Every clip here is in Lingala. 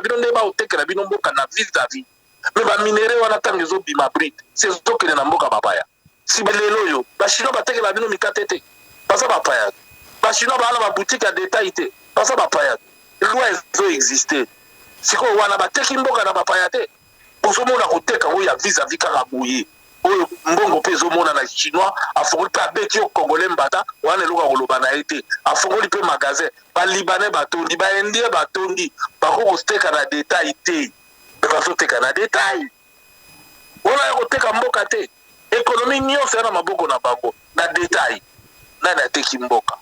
Bino nde baotekela bino mboka na vis à vis. Mais baminerais wana, ntango ezobima brut, si ezokende na mboka bapaya. Si lelo oyo Bachinois batekela bino mikate te, baza bapaya. Bachinois baa na baboutique ya détail te, baza bapaya. Loi ezoexiste sikoyo wana, bateki mboka na bapaya te. Ozomona koteka oyo ya vis à vis kaka boye, oyo mbongo mpe ezomonana. Chinois afongoli mpe abeti yo Congolais mbata wana, eloko ya koloba na ye te. Afongoli mpe magasin, Balibanais batondi, Baindien batondi, bako koteka na détail te, me bazoteka na détail wana ya koteka mboka te. Économie nyonso ya na maboko na bango na détail. Nani ateki mboka?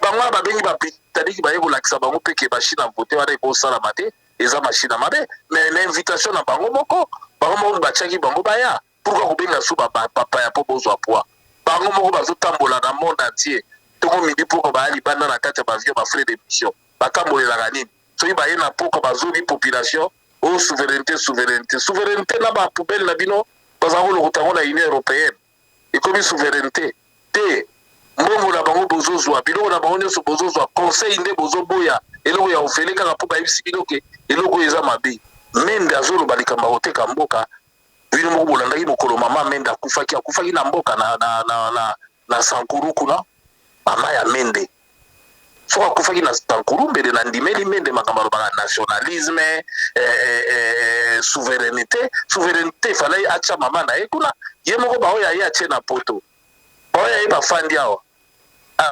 Bango wana babengi Babritannique, baye kolakisa bango mpe ke machine à voter wana ekosalama te, eza machine ya mabe. Mais na invitation na bango moko, bango moko batiaki bango baya. Pourquoi kobenga su bapaya mpo bozwa poids? Bango moko bazotambola na monde entier, ntongo, midi, poko baya libanda na kati ya baavion, bafrais de mission. Batambolelaka nini? Soki baye na poko, bazobi population oyo souveraineté, souveraineté, souveraineté na bapoubelle na bino. Baza kolokota yango na Union européenne, ekomi souveraineté te. Mbongo na bango bozozwa, biloko na bango nyonso bozozwa, conseil nde bozoboya. Eloko ya ofele kaka mpo bayebisi bino ke eloko oyo eza mabe. Mende azoloba likambo ya koteka mboka. Bino moko bolandaki mokolo mama Mende akufaki, akufaki na mboka na Sankuru kuna. Mama ya Mende soki akufaki na Sankuru, mbele na ndimeli Mende makambo alobaka, nationalisme, souveraineté. Souveraineté, efalai atya mama na ye kuna ye moko. Baoyo aye atie na Poto, baoyo aye bafandi awa,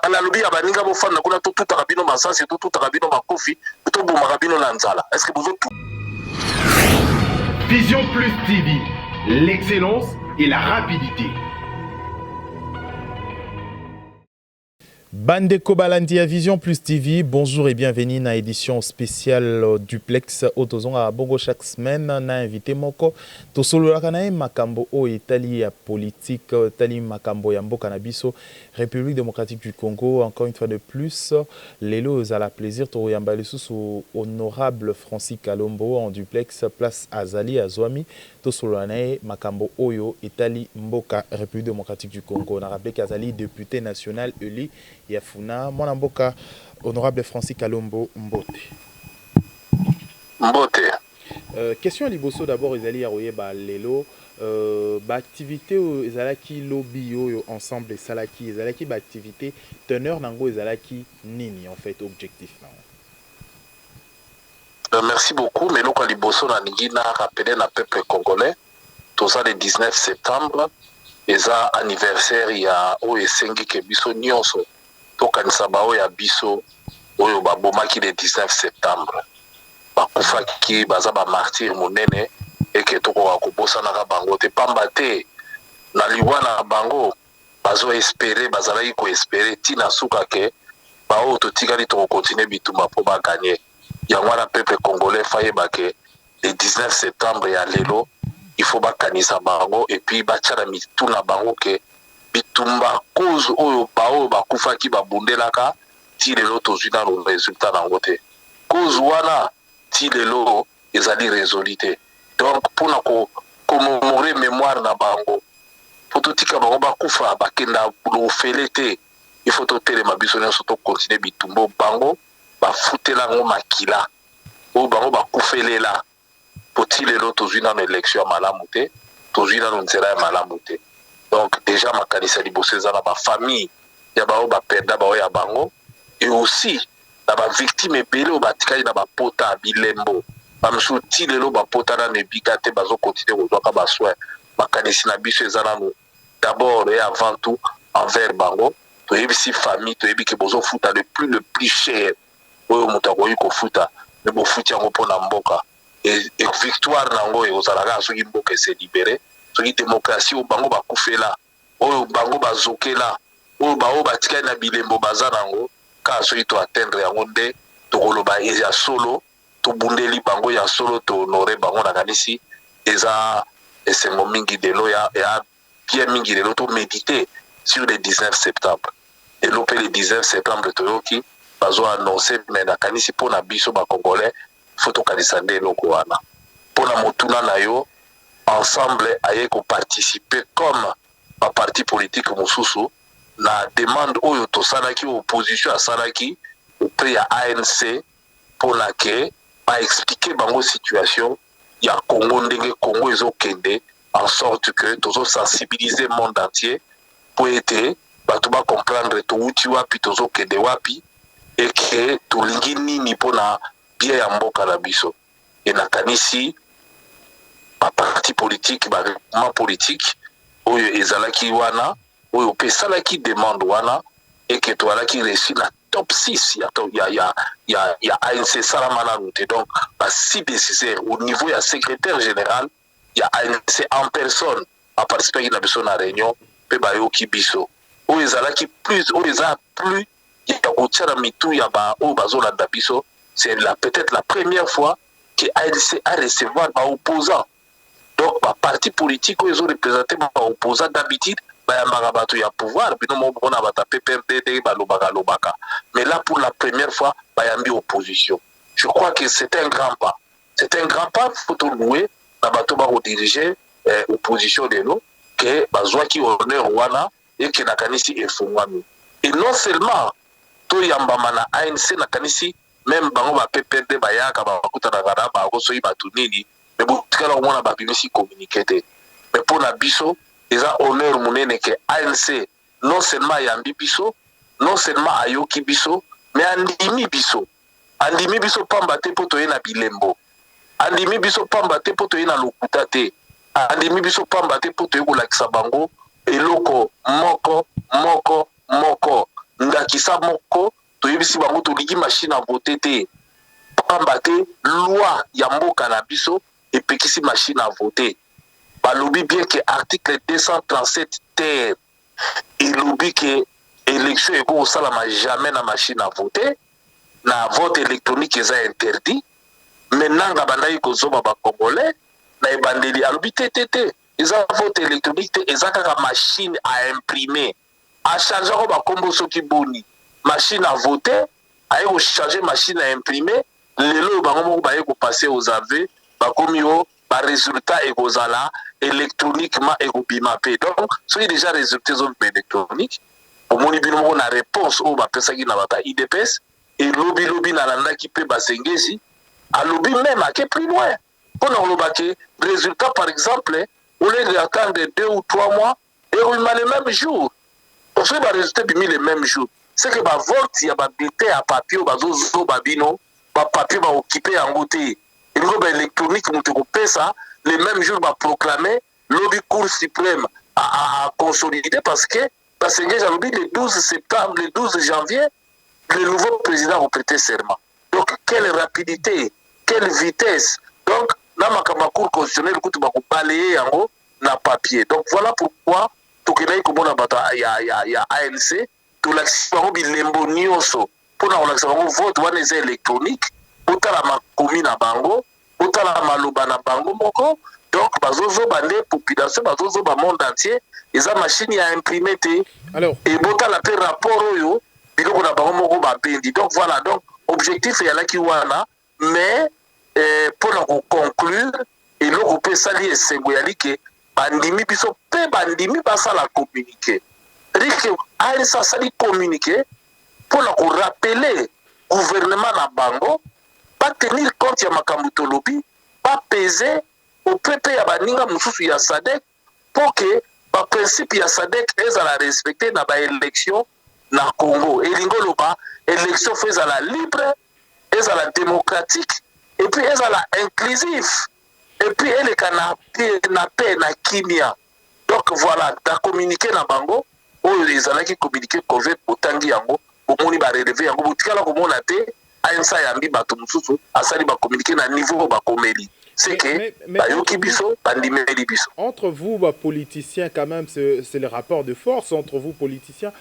nalobi ya baninga bofanda kuna, totutaka bino masasi, totutaka bino makofi, tobomaka bino na nzala. Est ce que bozo Vision Plus TV, l'excellence et la rapidité. Bandeko balandi ya Vision Plus TV, bonjour et bienvenue na édition spéciale Duplex oyo tozongaka bongo chaque semaine na invité moko, tosololaka na ye makambo oyo etali ya politique, etali makambo ya mboka na biso, République démocratique du Congo. Encore une fois de plus, lelo ezala plaisir tokoyamba lisusu honorable Francis Kalombo en duplex, place azali azwami, tosolola na ye makambo oyo etali mboka République démocratique du Congo. Na rappelé azali député national élu ya Funa. Mwana mboka honorable Francis Kalombo, mbote. Mbote. Question ya liboso d'abord ezali ya koyeba lelo baactivité oyo ezalaki lobi, oyo Ensemble esalaki, ezalaki baactivité, teneur nango ezalaki nini en fait, objectif nango? Merci beaucoup. Mais eloko ya liboso nalingi na rappeler na peuple congolais, toza le 19 septembre, eza anniversaire ya oyo esengi ke biso nyonso tokanisa baoyo ya biso oyo babomaki le 19 septembre, bakufaki, baza bamartyrs monene, eke tokoka kobosanaka bango te, pamba te na liwa na bango bazoespérer, bazalaki koespérer ntina suka ke baoyo totikali tokokontinue bitumba mpo bagagner. Yango wana peuple congolais fayeba ke le 19 septembre ya lelo, il faut bakanisa bango et puis batia na mitu na bango ke bitumba, cause oyo baoyo bakufaki babundelaka, ti lelo tozwi nano résultat nango te. Cause wana ti lelo ezali résolu te. Donc mpona commémorer mémoire na bango, mpo totika bango bakufa bakenda lofele te, il faut totelema biso nyonso, tokontinue bitumba bango bafutela yango makila, oyo bango bakufelela, po ti lelo tozwi nano élection ya malamu te, tozwi nano nzela ya malamu te. Donc déjà makanisi ya liboso eza na bafamille ya baoyo baperda baoyo ya bango, et aussi na bavictime ebele oyo batikali na bapota ya bilembo. Bamisusu ti lelo bapota nano ebika te, bazokontinue kozwaka basoin. Makanisi na biso eza nano d'abord et avant tout envers bango. Toyebisi famille, toyebi ke bozofuta le plus cher oyo moto akoki kofuta, me bofuti yango mpona mboka. E victoire nango ekozala kaka soki mboka ese libéré, soki démocratie oyo bango bakufela, oyo bango bazokela, oyo baoyo batikali na bilembo baza nango, kaka soki toatteindre yango nde tokoloba ya solo tobundeli bango, ya solo tohonorer bango. Nakanisi eza esengo mingi lelo, ya bien mingi lelo tomédite sur le 19 septembre. Lelo mpe le 19 septembre toyoki bazo annonce, me nakanisi mpo na biso Bacongolais faut tokanisa nde eloko wana. Mpo na motuna na yo, Ensemble aye koparticiper comme baparti politique mosusu na demande oyo tosalaki, opposition asalaki auprès ya ANC, mpona ke Baexpliquer bango situation ya Congo, ndenge Congo ezokende, en sorte que tozosensibiliser monde entier mpo ete bato bacomprendre towuti wapi, tozokende wapi, eke tolingi nini mpona bien ya mboka na biso. E nakanisi baparti politique, baregroupement politique oyo ezalaki wana, oyo mpe esalaki demande wana, eke toalaki reçu na top 6 ya ANC. Esalama nanu te. Donc basix décisionnaires au niveau ya secrétaire général ya ANC en personne aparticipaki na biso na réunion mpe bayoki biso. Oyo ezalaki plus, oyo eza plus ya kotia na mitu ya ba oyo bazolanda biso, c'est la peut-être la première fois que ANC a recevoir baopposant, donc baparti politique oyo ezoreprésente baopposant. D'habitude bayambaka bato ya pouvoir, bino moko mpona bato ya PPRD ndenge balobaka lobaka, mais là, pour la première fois, bayambi opposition. Je crois que c'est un grand pas, c'est un grand pas. Faut tolouer na bato bakodirige opposition lelo ke bazwaki honneur wana. Eke nakanisi efungwami. Et non seulement toyambama na ANC, nakanisi même bango ba PPRD bayaka, bakutanaka na bango soki bato nini, mais botikala komona babimisi communiqué te. Mais mpo na biso eza honneur monene ke ANC non seulement ayambi biso, non seulement ayoki biso, mais andimi biso. Andimi biso pamba te mpo toye na bilembo, andimi biso pamba te mpo toye na lokuta te, andimi biso pamba te mpo toye kolakisa bango eloko moko moko moko. Ndakisa moko, toyebisi bango tolingi machine à voter te, pamba te loi ya mboka na biso epekisi machine à voter. Balobi bien ke article 237 ter elobi ke élection ekoki kosalama jamais na machine à voter, na vote électronique eza interdit. Mais Nanga bandaki kozoba bacongolais na ebandeli, alobi te, te, te, eza vote électronique te, eza kaka machine à imprimer. Achange yango bakombo soki boni, machine à voter, aye kochange machine à imprimer. Lelo oyo bango moko baye kopasser aux aveux, bakomi o barésultat ekozala électroniquement, ekobima mpe. Donc soki déjà résultat ezobima électronique, omoni bino moko na réponse oyo bapesaki na bato ya UDPS. Elobilobi nalandaki mpe Basengezi, alobi même ake plus loin mpona koloba ke résultat, par exemple, au lieu d'attendre 2 ou 3 mois, ekobima le même jour. Soki barésultat ebimi le même jour, c'est que bavote ya babulletin ya papier oyo bazozoba bino, bapapier baokipe yango te, elingo baélectronique, moto ekopesa le même jour, baproclame lobi Cour suprême a consolidé, parce que Basengezi alobi le 12 septembre, le 12 janvier, le nouveau président a serment. Donc quelle rapidité, quelle vitesse! Donc na makambo ya Cour constitutionnelle kutu bakobalayer yango na papier. Donc voilà pourquoi tokendaki komona bato ya ANC, tolakisi bango bilembo nyonso mpona kolakisa bango vote wana eza électronique. Botala makomi na bango, botala maloba na bango moko. Donc bazozoba nde population, bazozoba monde entier, eza machine ya imprimer te. E botala mpe rapport oyo biloko na bango moko babendi. Donc voilà, donc objectif eyalaki wana. Mais mpona koconclure, eloko mpe esali esengo yali ke bandimi biso mpe bandimi basala communiqué, c'est-à-dire que ANC asali communiqué mpona korappeler gouvernement na bango batenir compte ya makambo tolobi, bapese auprès mpe ya baninga mosusu ya SADC mpo ke baprincipe ya SADC ezala respecté na baélection na Congo. Elingi oloba élection faut ezala libre, ezala démocratique et puis ezala inclusif et puis eleka na paix, na kimia. Donc voilà, na communiqué na bango oyo ezalaki communiqué convert, botangi yango, bomoni barelevé yango, botikala komona te ANC ayambi bato mosusu, asali bacommuniqué na niveau oyo bakomeli, c'est que bayoki biso, bandimeli biso. Entre vous, bah, politiciens, quand même, c'est le rapport de force entre vous, politiciens.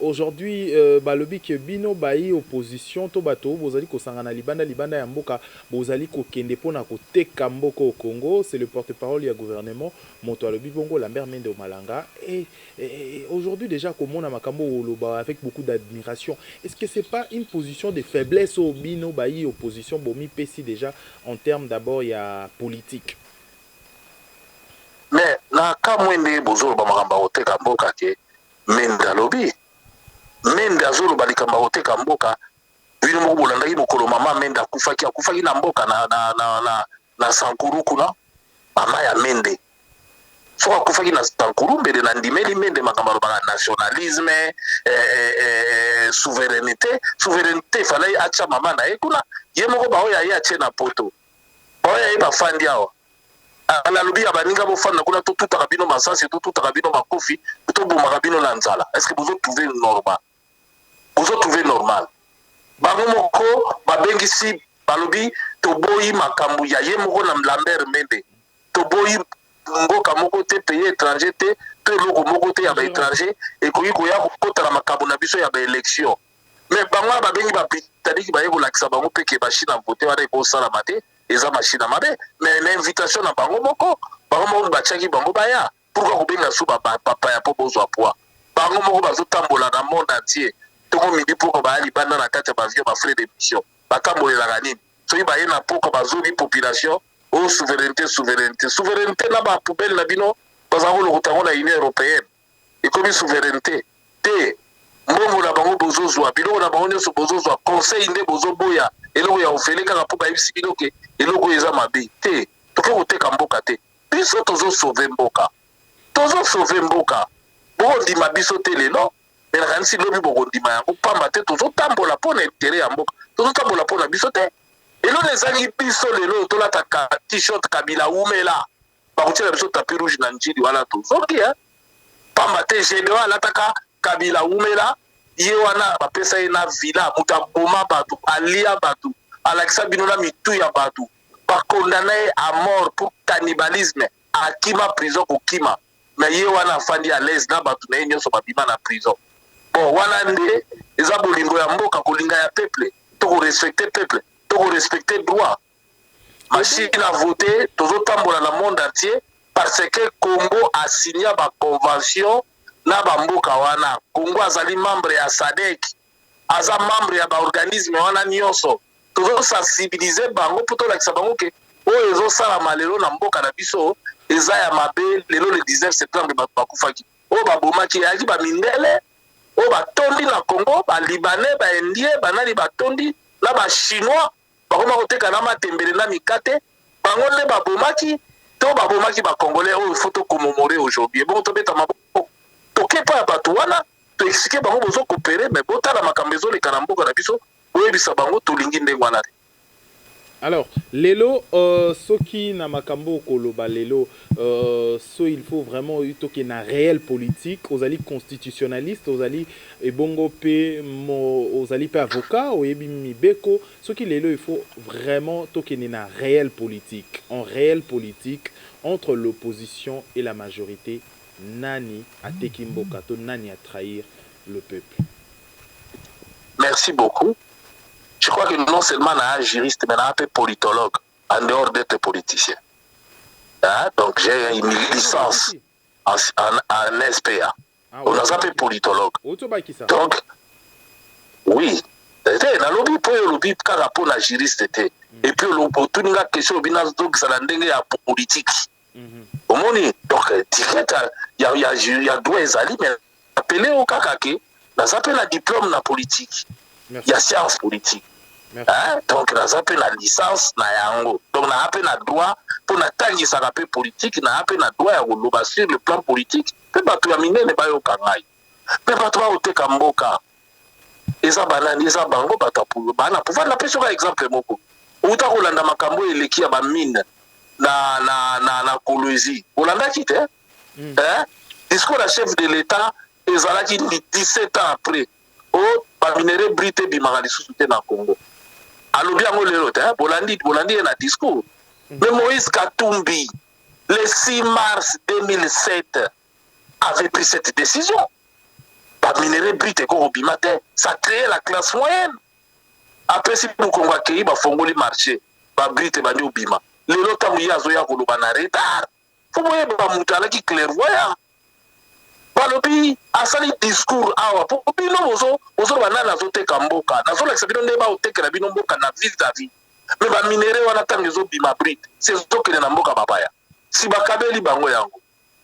Aujourd'hui, balobi ke bino bayi opposition to bato bozali kosangana libanda, libanda ya mboka, bozali kokende mpona koteka mboka au Congo. C'est le porte-parole ya gouvernement moto alobi bongo, Lambert Mende Omalanga. Et aujourd'hui déjà, komona makambo oloba avec beaucoup d'admiration, est-ce que c'est pas une position de faiblesse au bino bayi opposition bomipesi déjà en termes d'abord ya politique? Mais na kamwe ndenge bozoloba makambo ya koteka mboka ke Mende alobi. Mende azoloba likambo ya koteka mboka. Bino moko bolandaki mokolo mama Mende akufaki, akufaki na mboka na Sankuru kuna. Mama ya Mende soki akufaki na Sankuru, mbele na ndimeli Mende makambo alobaka, nationalisme, souveraineté. Souveraineté efalai atya mama na ye kuna ye moko. Baoyo aye atie na poto, baoyo aye bafandi awa, nalobi ya baninga bofanda kuna, totutaka bino masasi, totutaka bino makofi, tobomaka bino na nzala. Est ce que bozotrouve normal? Bozotrouve normal? Bango moko babengisi, balobi toboyi makambo ya ye moko na Lambert Mende, toboyi mboka moko te, pays étranger te, to eloko moko te ya baétranger ekoki koya kokota na makambo na biso ya baélection. Mais bango wana babengi babritannique, baye kolakisa bango mpe ke machine à voter wana ekosalama te, eza machine ya mabe. Mais na invitation na bango moko, bango moko batiaki bango baya. Pourquoi kobenga su bapaya mpo bozwa poids? Bango moko bazotambola na monde entier, ntongo, midi, poko, baya libanda na kati ya baavion, bafrais de mission. Batambolelaka nini? Soki baye na poko, bazoli population oyo souveraineté, souveraineté, souveraineté na bapoubelle na bino. Baza kolokota yango na Union européenne, ekomi souveraineté te. Mbongo na bango bozozwa, biloko na bango nyonso bozozwa, conseil nde bozoboya, eloko ya ofele kaka mpo bayebisi bino ke eloko oyo eza mabe te. Toke koteka mboka te, biso tozosauve mboka, tozosauve mboka. Bokondima biso te lelo, me nakanisi lobi bokondima yango, pamba te tozotambola mpo na intérêt ya mboka, tozotambola mpo na biso te. Eloko ezangi biso lelo, tolataka t-shirt "Kabila umela", bakotiela biso tapis rouge na Njili wana, tozongi, pamba te Gédéon alataka "Kabila umela". Ye wana bapesa ye na villa, moto aboma bato, alia bato, alakisa bino na mitu ya bato, bakondana ye à mort pour cannibalisme, akima prison kokima, mais ye wana afandi à l'aise na bato na ye nyonso babima na prison. Bon, wana nde eza bolingo ya mboka, kolinga ya peuple, to korespecte peuple, to korespecte droit. Machine à voter, tozotambola na monde entier parce que Congo asigna baconvention na bamboka wana. Congo azali membre ya SADC, aza membre ya baorganisme wana nyonso. Tozosensibilize bango mpo tolakisa bango ke oyo ezosalama lelo na mboka na biso eza ya mabe. Lelo le 19 septembre, bato bakufaki, oyo babomaki eyaki bamindele oyo batondi na Congo, balibanais, baindien, banani batondi na bachinois, bakoma koteka na matembele na mikate. Bango nde babomaki to babomaki bacongolais oyo faut tocommémorer aujourd'hui. Ebongo tobeta maboko, tokepa ya bato wana, toexpliquer bango: bozocoopérer, mais botala makambo ezoleka na mboka na biso, boyebisa bango tolingi ndenge wana te. Alors lelo, soki na makambo okoloba lelo, so il faut vraiment toke na réel politique. Ozali constitutionnaliste, ozali ebongo mpe ozali mpe avocat, oyebi mibeko. Soki lelo il faut vraiment tokende na réel politique, en réel politique, entre l'opposition et la majorité, nani ateki mboka to nani a trahir le peuple? Merci beaucoup. Je crois que non seulement na un juriste, mais un peu politologue, en dehors d'être politicien. Hein? Donc j'ai une licence en SPA. Ah, on a un peu politologue. Donc, oui. Nalobi mpo oyo olobi kaka mpo na juriste te. Et puis otuni nga question, olobi nazokisala ndenge ya politique. Omoni, donc ticket ya droit ezali, mais apele o kaka ke naza mpe na diplôme na politique, ya science politique. Hein? Donc naza mpe na licence na yango, donc naza mpe na droit mpo natangisaka mpe politique, naza mpe na droit ya koloba sur le plan politique mpe bato ya minene bayoka ngai. Mpe bato baoteka mboka eza banani? Eza bango bato baa na pouvoir. Napesi oka exemple moko, outa kolanda makambo eleki ya bamine na Kolwezi, olandaki te? Eh? Discours ya chef de l'État ezalaki 17 ans après o baminerai brut ebimaka lisusu te na Congo. Alobi yango lelo te, bolandi, bolandi ye na discours. Mais Moïse Katumbi, le 6 mars 2007, avait pris cette décision: baminerai brut ekokobima te. Ça crée la classe moyenne. Apesi mokongo, akei, bafongoli marché, babrut ebandi obima. Lelo ntango ye azoya koloba na retard, fo boyeba moto alaki clairvoyant. Balobi asali discours awa mpo bino bozoloba nani azoteka mboka. Nazolakisa bino nde baotekela bino mboka na vis-à-vis. Mais baminerai wana, ntango ezobima brut, si ezokende na mboka bapaya, si bakabeli bango yango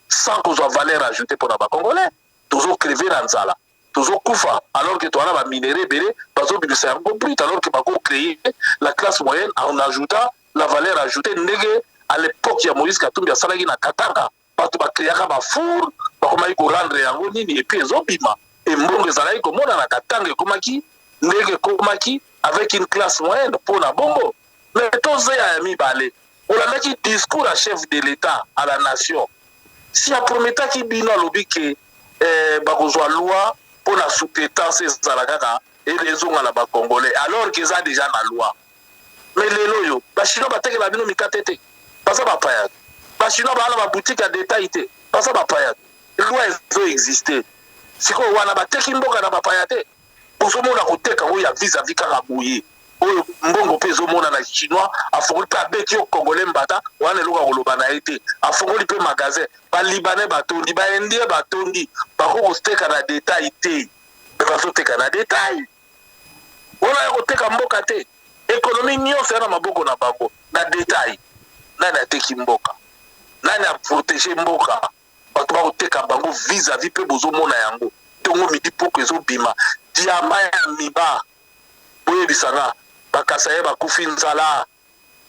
sans kozwa valeur ajoutée mpo na bacongolais, tozocrever na nzala. Tozokufa alors que toza na baminerais ebele, bazobimisa yango brut, alors que bakocréer la classe moyenne en ajoutant la valeur ajoutée, ndenge à l'époque ya Moïse Katumbi asalaki na Katanga. Bato bacréaka bafour, bakomaki korendre yango nini, et puis ezobima, embongo ezalaki komona na Katanga, ekomaki ndenge ekomaki avec une classe moyenne. Mpo na bongo, mais tozeya ya mibale, olandaki discours ya chef de l'État à la nation, si aprometaki bino, alobi ke bakozwa loi mpo na sous-traitance ezala kaka ezonga na Bacongolais, alors ke eza déjà na loi. Mais lelo oyo Bachinois batekela bino mikate te, baza bapaya. Bachinois baa na baboutique ya détail te, baza bapaya. Loi ezoexiste. Sikoyo wana bateki mboka na bapaya te? Bozomona koteka oyo ya vis-à-vis kaka boye, oyo mbongo mpe ezomona na Chinois afongoli mpe abeti yo Congolais mbata wana, eloko ya koloba na ye te. Afongoli mpe magasin, Balibanais batondi, Baindien batondi, bako koteka na détail te, me bazoteka na détail. Wana ya koteka mboka te? Économie nyonso ya na maboko na bango na détail. Nani ateki mboka? Nani aprotege mboka? Bato bakoteka bango vis-à-vis mpe bozomona yango ntongo, midi, poko ezobima. Diamant ya Miba, boyebisanga, Bakasaye bakufi nzala.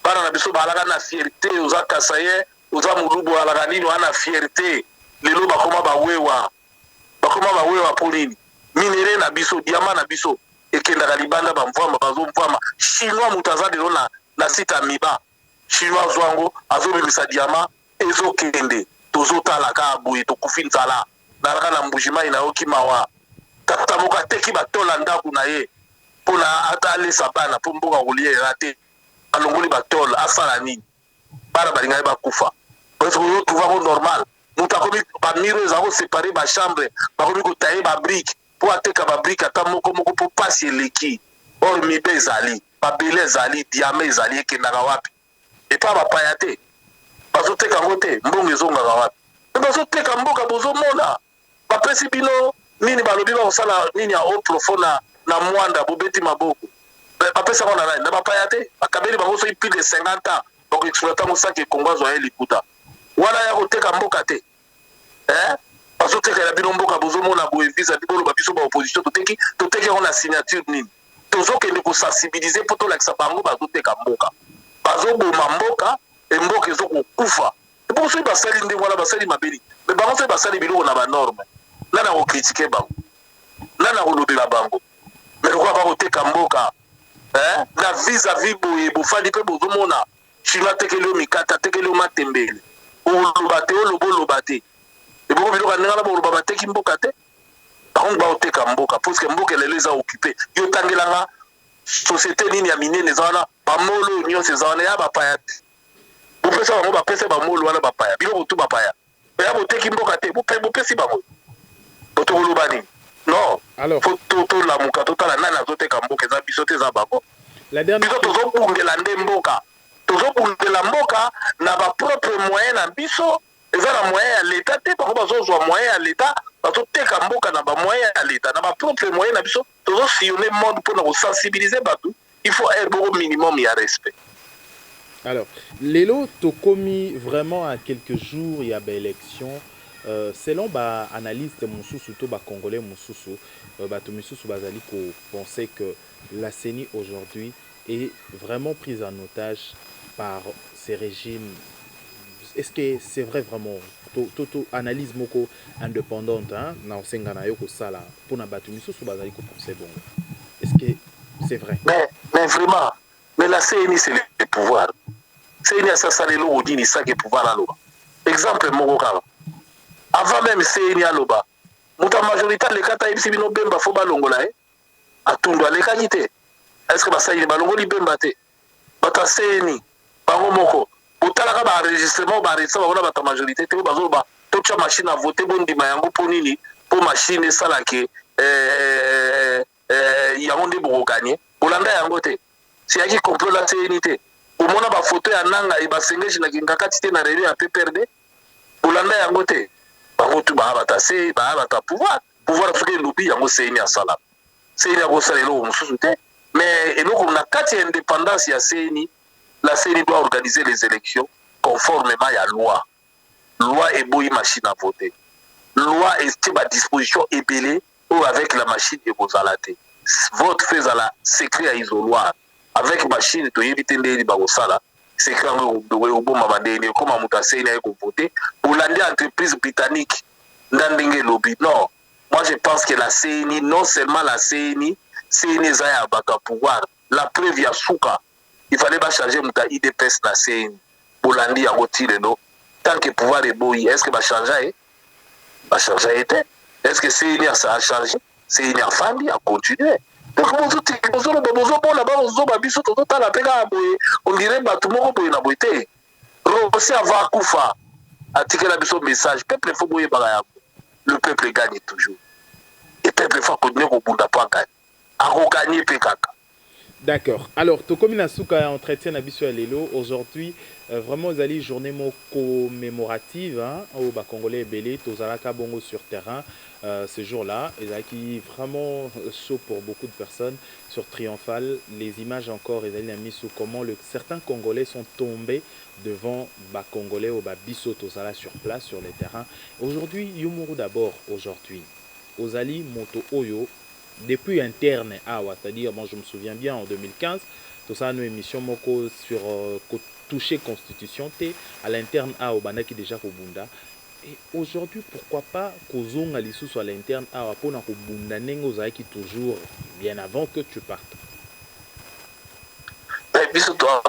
Bana na biso balaka na fierté, oza Kasaye, oza Molubu, alaka nini wana na fierté. Lelo bakoma bawewa, bakoma bawewa mpo nini? Minerais na biso, diamant na biso ekendaka libanda, bamvwama bazomvwama. Chinois moto aza lelo na site ya Miba, Chinois azwa yango, azobimisa diamant, ezokende. Tozotala kaka boye, tokufi nzala. Nalaka na Mbujimai, nayoki mawa. Tata moko ateki batola ndako na ye mpona ata alesa bana, mpo mboka kolia eza te. Alongoli batole, asala nini? Bana balingaki bakufa. Ozotuva ngo normal? Moto akomi bamurs eza koséparer bachambre, bakomi kotailler babriques mpo ateka babriques ata moko moko, mpo pasi eleki. Or Miba ezali, mabele ezali, diamant ezali, ekendaka wapi? Epa bapaya te? Bazoteka yango te, mbongo ezongaka wapi? Me bazoteka mboka, bozomona. Bapesi bino nini? Balobi bakosala nini ya eau profond na Mwanda, bobeti maboko. Bapesi yango na nani? Na bapaya te? Bakabeli bango soki plus de 50 ans, bakoexploiter yango saki Kongo azwa ye likuta. Wana ya koteka mboka te? Eh? Bazotekela bino mboka, bozomona boye vis-à-vis. Boloba biso baopposition toteki, toteki yango na signature nini? Tozokende kosensibiliser mpo tolakisa bango bazoteka mboka, bazoboma mboka, emboka ezokokufa. Ebongo soki basali ndenge wana, basali mabeli. Me bango soki basali biloko na banorme, nani akocritiquer bango? Nani akolobela bango? Me lokola bakoteka mboka na vis-à-vis boye, bofandi mpe bozomona. Chinois atekeli yo mikate, atekeli yo matembele, oloba te, oloba, oloba te. Ebongo biloko ya ndenge wana, boloba bateki mboka te? Bango baoteka mboka, puisque mboka lelo eza occupé. Yo tangelanga société nini ya minene eza wana? Bamall oyo nyonso eza wana ya bapaya te? Bopesa bango, bapesa bamall wana bapaya, biloko tu bapaya. Ya boteki mboka te? Bopesi bango, tokoloba nini? Non, faut tolamuka, totala nani azoteka mboka. Eza biso te, eza bango. Biso tozobundela nde mboka, tozobundela mboka na bapropre moyen na biso. Eza na moyen ya leta te. Bango bazozwa moyen ya leta, bazoteka mboka na bamoyen ya leta. Na bapropre moyen na biso, tozosillonner monde mpona kosensibiliser bato. Il faut aire moko minimum ya respect. Alors, lelo tokomi vraiment à quelques jours ya baélection. Selon baanalyste mosusu to Bacongolais mosusu, bato misusu bazali kopenser que la CENI aujourd'hui est vraiment prise en otage par ces régimes. Est-ce que c'est vrai vraiment? To analyse moko indépendante, hein, na osenga na yo kosala mpona bato misusu bazali kopenser bongo. Est-ce que c'est vrai? Mais vraiment, mais la CENI, c'est le pouvoir. CENI asasala eloko nini saki pouvoir aloba? Exemple moko kaka, avant même CENI aloba, moto ya majorité aleka ta, ayebisi bino Bemba faut balongola ye. Atundu alekaki te. Est ce que basali balongoli Bemba te? Bato ya CENI bango moko, botalaka baenregistrement, baenregistre bango na bato ya majorité te oyo bazoloba totya machine à voter. Bondima yango mpo nini? Mpo machine esalake yango nde bokogagner. Bolanda yango te? Siyaki complot la CENI te? Omona bafoto ya Nanga e basengeji na Kingakati te na réunion ya PPRD? Bolanda yango te? Bango tu baya bato ase, baya bato ya pouvoir. Pouvoir soki elobi yango, CENI asala. CENI akosala eloko mosusu te. Mais eloko na kati ya indépendance ya CENI, la CENI doit organiser les élections conformément ya loi. Loi eboyi machine à voter, loi etie badisposition ebele. Oyo avec la machine ekozala te. Vote faut ezala secret ya isoloir. Avec machine, toyebi te ndenge bakosala secret yango, ekobomama ndenge ekoma. Moto aseni aye kovote, bolandi entreprise britannique nda ndenge elobi. Non, moi je pense que la CENI, non seulement la CENI, CENI eza ya bato ya pouvoir. La preuve ya suka, il fallait bachange moto ya UDPS na CENI. Bolandi yango ti lelo, tant que pouvoir eboyi. Est ce que bachange ye? Bachange ye te. Est ce que CENI achange? CENI afandi, acontinue. Donc bozoloba, bozomona, bazoba. Biso tozotala mpe kaka boye, on dirait bato moko boye na boye te. Rossy avant akufa, atikela biso message: peuple, faut boyebaka yango, le peuple gagne toujours. Et peuple faut akontinue kobunda po aganye, akoganye mpe kaka. D'accord. Alors, tokomi na suka ya entretien na biso ya lelo. Aujourd'hui, vraiment ezali journée moko commémorative, hein, oyo bacongolais ebele tozalaka bongo sur terrain ce jour-là. Ezalaki vraiment chaud pour beaucoup de personnes sur Triomphal. Les images encore ezali na miso, comment certains Congolais sont tombés devant bacongolais oyo babiso tozala sur place, sur le terrain. Aujourd'hui, yo moko d'abord, aujourd'hui, ozali moto oyo depuis interne awa, c'est-à-dire, moi je me souviens bien, en 2015 tosala no émission moko sur toucher constitution te à l'interne awa, obandaki déjà kobunda. Et aujourd'hui, pourquoi pas kozonga lisusu à l'interne awa mpona kobunda ndenge ozalaki toujours bien avant que tu partes? Biso toza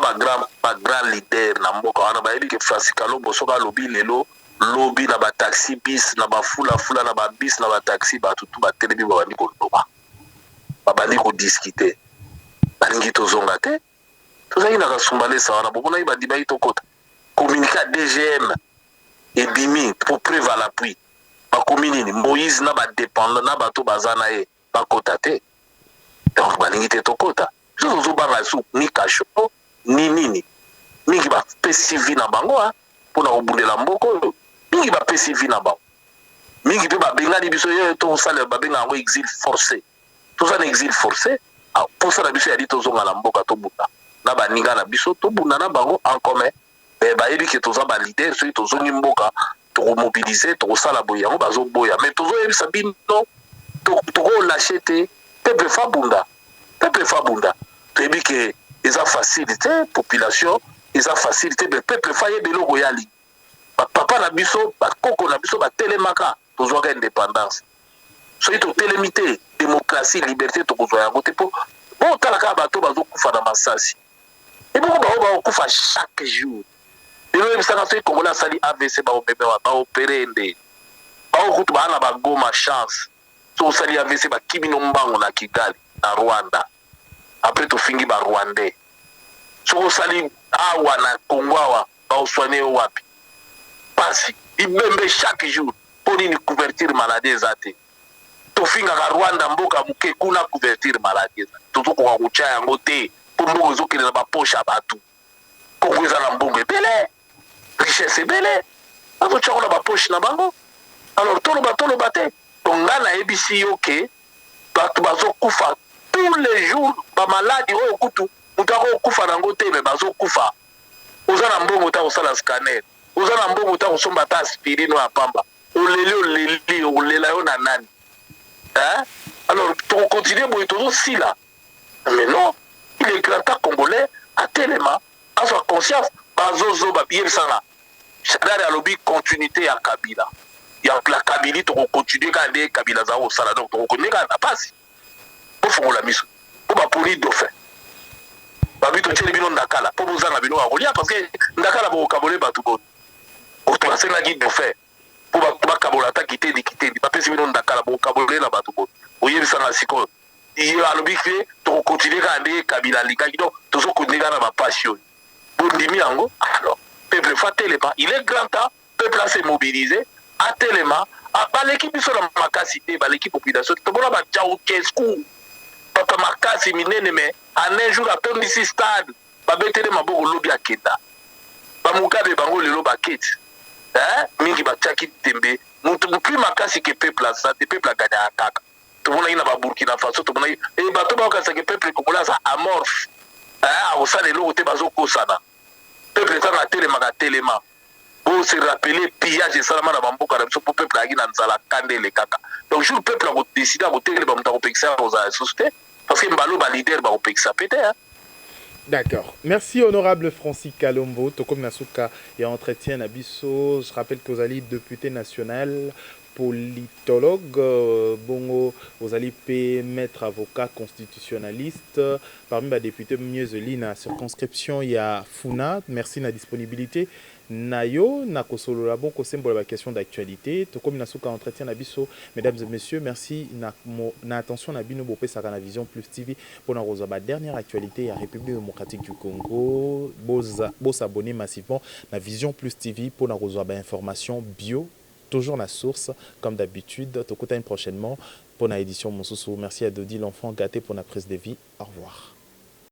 bagrand leader na mboka wana. Bayebi ke Francis Kalombo, soki alobi lelo, lobi na bataxi bis, na bafulafula, na babis, na bataxi, bato tu batelemi, babandi koloba, babandi kodiscuter. Balingi tozonga te. Tozalaki na Kasumbalesa wana, bomonaki, bandimaki tokota. Communiqué ya DGM ebimi pour preuve à l'appui. Bakomi nini? Moïse na badépendant na bato baza na ye bakota te. Donc balingi te tokota. Biso tozobanga su ni kasho ni nini. Mingi bapesi vie na bango mpona kobundela mboka oyo. Mingi bapesi vie na bango, mingi mpe babengani biso. Ye tosala, babenga yango exil forcé. Toza na exil forcé. Mposa na biso yali tozonga na mboka, tobunda na baninga na biso, tobunda na bango en commun. Me bayebi ke toza baleader. Soki tozongi mboka, tokomobilize, tokosala boye. Yango bazoboya. Me tozoyebisa bino, tokolâcher te. Peuple faut abunda, peuple faut abunda. Toyebi ke eza facile te, population, eza facile te, mais peuple faut ayeba eloko yali. Bapapa na biso, bakoko na biso batelemaka, tozwaka indépendance. Soki totelemi te, démocratie, liberté, tokozwa yango te. Mpo botala kaka bato bazokufa na masasi, eboko bango bakokufa chaque jour. Lelo oyebisaka, soki Congolais asali AVC, baomeme, baopere nde baokutu baa na bagoma chance. So osali AVC, bakimi no mbango na Kigali, na Rwanda. Après tofingi Barwandais. Soki osali awa na Congo awa, baoswane yo wapi? Pasi, bibembe chaque jour. Mpo nini? Couverture maladie eza te. Tofingaka Rwanda, mboka moke kuna, couverture maladie eza. Tozokoka kotya yango te mpo mbongo ezokende na bapoche ya bato. Kongo eza na mbongo ebele, richesse ebele, bazotyango na bapoche na bango. Alors toloba, toloba te. Donc ngai nayebisi yo ke bato bazokufa tous les jours, bamaladi oyo kutu moto akokufa nango te, me bazokufa. Oza na mbongo ta kosala scanner, oza na mbongo ta kosomba ata aspirine oyo ya pamba. Oleli, oleli, olela yo na nani, hein? Alors tokocontinue boye, tozosila. Mais non, il est grand temps Congolais atelema, azwa conscience. Bazozoba. Yebisanga, Shadary alobi continuité ya Kabila, ya la Kabili. Tokocontinue kaka nde Kabila aza kosala. Donc tokocontinue kaka na pasi. Bofongola miso mpo baponi dauphin. Babi totieli bino ndakala mpo bozanga biloko ya kolia, parce que ndakala bokokabole bato boni. Bato basengaki dauphin mpo bato bakabola ata kitendi kitendi. Bapesi bino ndakala, bokokabole na bato boni? Oyebisanga sikoyo. Ye alobi ke tokocontinue kaka nde Kabila alingaki. Donc tozocontinue kaka na bapasi oyo. Bondimi yango? Alors peuple faut atelema. Il est grand temps peuple ase mobiliser, atelema. Baleki biso na makasi te, baleki population te. Tomona baCeausescu, bato makasi minene, mais en un jour atondisi stade, babeteli maboko, lobi akenda. Bamugabe bango lelo baketi mingi batiaki tembe. Moto plus makasi ke peuple aza te. Peuple aganyaka kaka. Tomonaki na Baburkina Faso, tomonaki e bato baokasaki peuple congolais aza amorphe, akosala eloko te. Bazokosana. Peuple ntango atelemaka, atelema. Bo se rappeler pillage esalama na ba mboka na biso po peuple ayaki na nzala kanda elekaka. Donc jour peuple ako decider ako telema moto akopekisa ye akozala lisusu te parce que mbala oyo ba leaders bakopekisa pe te hein. D'accord. Merci honorable Francis Kalombo. Tokomi na suka ya entretien na biso. Je rappelle que ozali depute national, politologue, bongo ozali pe maître avocat constitutionnaliste parmi ba deputes mieux élus na circonscription ya Funa. Merci na disponibilité na yo na kosolola bon kosembola ba questions d'actualité. Tokomi na suka entretien na biso. Mesdames et messieurs, merci na, na attention na bino bopesaka na Vision Plus TV pona kozwa ba dernière actualité ya République démocratique du Congo. Bosabonner massivement na Vision Plus TV pona kozwa ba information bio, toujours la source comme d'habitude. Tokutani prochainement pour la édition mosusu. Merci à Dodi l'enfant gâté pour la prise de vie. Au revoir.